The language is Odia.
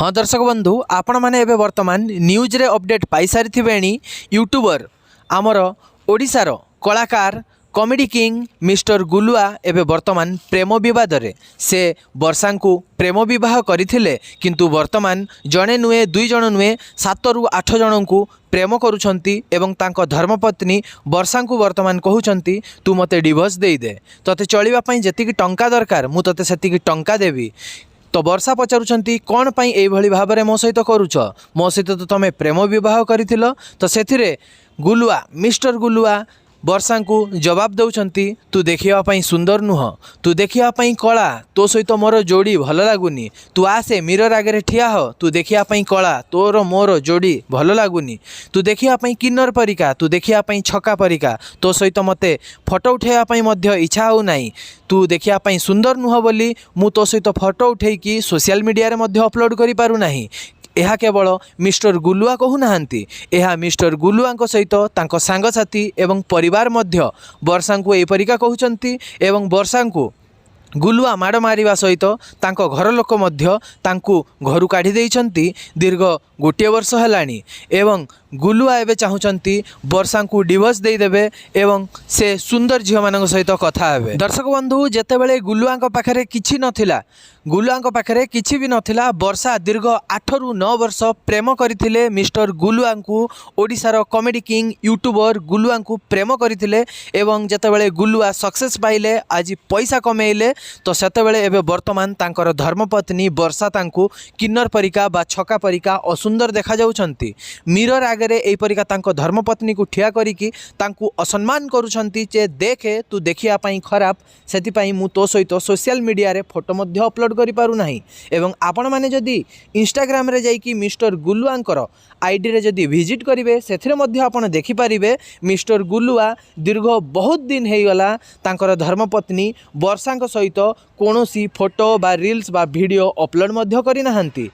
ହଁ ଦର୍ଶକ ବନ୍ଧୁ, ଆପଣମାନେ ଏବେ ବର୍ତ୍ତମାନ ନ୍ୟୁଜ୍ରେ ଅପଡ଼େଟ୍ ପାଇସାରିଥିବେଣି। ୟୁଟ୍ୟୁବର, ଆମର ଓଡ଼ିଶାର କଳାକାର, କମେଡ଼ି କିଙ୍ଗ ମିଷ୍ଟର ଗୁଲୁଆ ଏବେ ବର୍ତ୍ତମାନ ପ୍ରେମ ବିବାଦରେ। ସେ ବର୍ଷାଙ୍କୁ ପ୍ରେମ ବିବାହ କରିଥିଲେ, କିନ୍ତୁ ବର୍ତ୍ତମାନ ଜଣେ ନୁହେଁ, ଦୁଇ ଜଣ ନୁହେଁ, ସାତରୁ ଆଠ ଜଣଙ୍କୁ ପ୍ରେମ କରୁଛନ୍ତି ଏବଂ ତାଙ୍କ ଧର୍ମପତ୍ନୀ ବର୍ଷାଙ୍କୁ ବର୍ତ୍ତମାନ କହୁଛନ୍ତି, "ତୁ ମୋତେ ଡିଭୋର୍ସ ଦେଇଦେ, ତୋତେ ଚଳିବା ପାଇଁ ଯେତିକି ଟଙ୍କା ଦରକାର, ମୁଁ ତୋତେ ସେତିକି ଟଙ୍କା ଦେବି।" ତ ବର୍ଷା ପଚାରୁଛନ୍ତି, "କ'ଣ ପାଇଁ ଏଇଭଳି ଭାବରେ ମୋ ସହିତ କରୁଛ? ମୋ ସହିତ ତ ତୁମେ ପ୍ରେମ ବିବାହ କରିଥିଲ।" ତ ସେଥିରେ ଗୁଲୁଆ, ମିଷ୍ଟର ଗୁଲୁଆ ବର୍ଷାଙ୍କୁ ଜବାବ ଦେଉଛନ୍ତି, "ତୁ ଦେଖିବା ପାଇଁ ସୁନ୍ଦର ନୁହଁ, ତୁ ଦେଖିବା ପାଇଁ କଳା, ତୋ ସହିତ ମୋର ଯୋଡ଼ି ଭଲ ଲାଗୁନି। ତୁ ଆସେ, ମିରର ଆଗରେ ଠିଆ ହ। ତୁ ଦେଖିବା ପାଇଁ କଳା, ତୋର ମୋର ଯୋଡ଼ି ଭଲ ଲାଗୁନି। ତୁ ଦେଖିବା ପାଇଁ କିନ୍ନର ପରିକା, ତୁ ଦେଖିବା ପାଇଁ ଛକା ପରିକା, ତୋ ସହିତ ମୋତେ ଫଟୋ ଉଠାଇବା ପାଇଁ ମଧ୍ୟ ଇଚ୍ଛା ହେଉନାହିଁ। ତୁ ଦେଖିବା ପାଇଁ ସୁନ୍ଦର ନୁହଁ ବୋଲି ମୁଁ ତୋ ସହିତ ଫଟୋ ଉଠେଇକି ସୋସିଆଲ ମିଡ଼ିଆରେ ମଧ୍ୟ ଅପଲୋଡ଼ କରିପାରୁନାହିଁ।" ଏହା କେବଳ ମିଷ୍ଟର ଗୁଲୁଆ କହୁନାହାନ୍ତି, ଏହା ମିଷ୍ଟର ଗୁଲୁଆଙ୍କ ସହିତ ତାଙ୍କ ସାଙ୍ଗସାଥି ଏବଂ ପରିବାର ମଧ୍ୟ ବର୍ଷାଙ୍କୁ ଏହିପରିକା କହୁଛନ୍ତି ଏବଂ ବର୍ଷାଙ୍କୁ ଗୁଲୁଆ ମାଡ଼ ମାରିବା ସହିତ ତାଙ୍କ ଘର ଲୋକ ମଧ୍ୟ ତାଙ୍କୁ ଘରୁ କାଢ଼ି ଦେଇଛନ୍ତି ଦୀର୍ଘ ଗୋଟିଏ ବର୍ଷ ହେଲାଣି। ଏବଂ ଗୁଲୁଆ ଏବେ ଚାହୁଁଛନ୍ତି ବର୍ଷାଙ୍କୁ ଡିଭୋର୍ସ ଦେଇଦେବେ ଏବଂ ସେ ସୁନ୍ଦର ଝିଅମାନଙ୍କ ସହିତ କଥା ହେବେ। ଦର୍ଶକ ବନ୍ଧୁ, ଯେତେବେଳେ ଗୁଲୁଆଙ୍କ ପାଖରେ କିଛି ନଥିଲା, ଗୁଲୁଆଙ୍କ ପାଖରେ କିଛି ବି ନଥିଲା, ବର୍ଷା ଦୀର୍ଘ 8ରୁ 9 ବର୍ଷ ପ୍ରେମ କରିଥିଲେ ମିଷ୍ଟର ଗୁଲୁଆଙ୍କୁ। ଓଡ଼ିଶାର କମେଡ଼ି କିଙ୍ଗ ୟୁଟ୍ୟୁବର ଗୁଲୁଆଙ୍କୁ ପ୍ରେମ କରିଥିଲେ ଏବଂ ଯେତେବେଳେ ଗୁଲୁଆ ସକ୍ସେସ୍ ପାଇଲେ, ଆଜି ପଇସା କମେଇଲେ, ତ ସେତେବେଳେ ଏବେ ବର୍ତ୍ତମାନ ତାଙ୍କର ଧର୍ମପତ୍ନୀ ବର୍ଷା ତାଙ୍କୁ କିନ୍ନର ପରିକା ବା ଛକା ପରିକା ଅସୁନ୍ଦର ଦେଖାଯାଉଛନ୍ତି। ମିରର ଆଗରେ ଏହିପରିକା ତାଙ୍କ ଧର୍ମପତ୍ନୀକୁ ଠିଆ କରିକି ତାଙ୍କୁ ଅସମ୍ମାନ କରୁଛନ୍ତି ଯେ, "ଦେଖେ, ତୁ ଦେଖିବା ପାଇଁ ଖରାପ, ସେଥିପାଇଁ ମୁଁ ତୋ ସହିତ ସୋସିଆଲ ମିଡ଼ିଆରେ ଫଟୋ ମଧ୍ୟ ଅପଲୋଡ଼ କରିପାରୁନାହିଁ।" ଏବଂ ଆପଣମାନେ ଯଦି ଇନଷ୍ଟାଗ୍ରାମରେ ଯାଇକି ମିଷ୍ଟର ଗୁଲୁଆଙ୍କର ଆଇଡ଼ିରେ ଯଦି ଭିଜିଟ୍ କରିବେ, ସେଥିରେ ମଧ୍ୟ ଆପଣ ଦେଖିପାରିବେ, ମିଷ୍ଟର ଗୁଲୁଆ ଦୀର୍ଘ ବହୁତ ଦିନ ହେଇଗଲା ତାଙ୍କର ଧର୍ମପତ୍ନୀ ବର୍ଷାଙ୍କ ସହିତ କୌଣସି ଫଟୋ ବା ରିଲ୍ସ ବା ଭିଡ଼ିଓ ଅପଲୋଡ଼ ମଧ୍ୟ କରିନାହାନ୍ତି।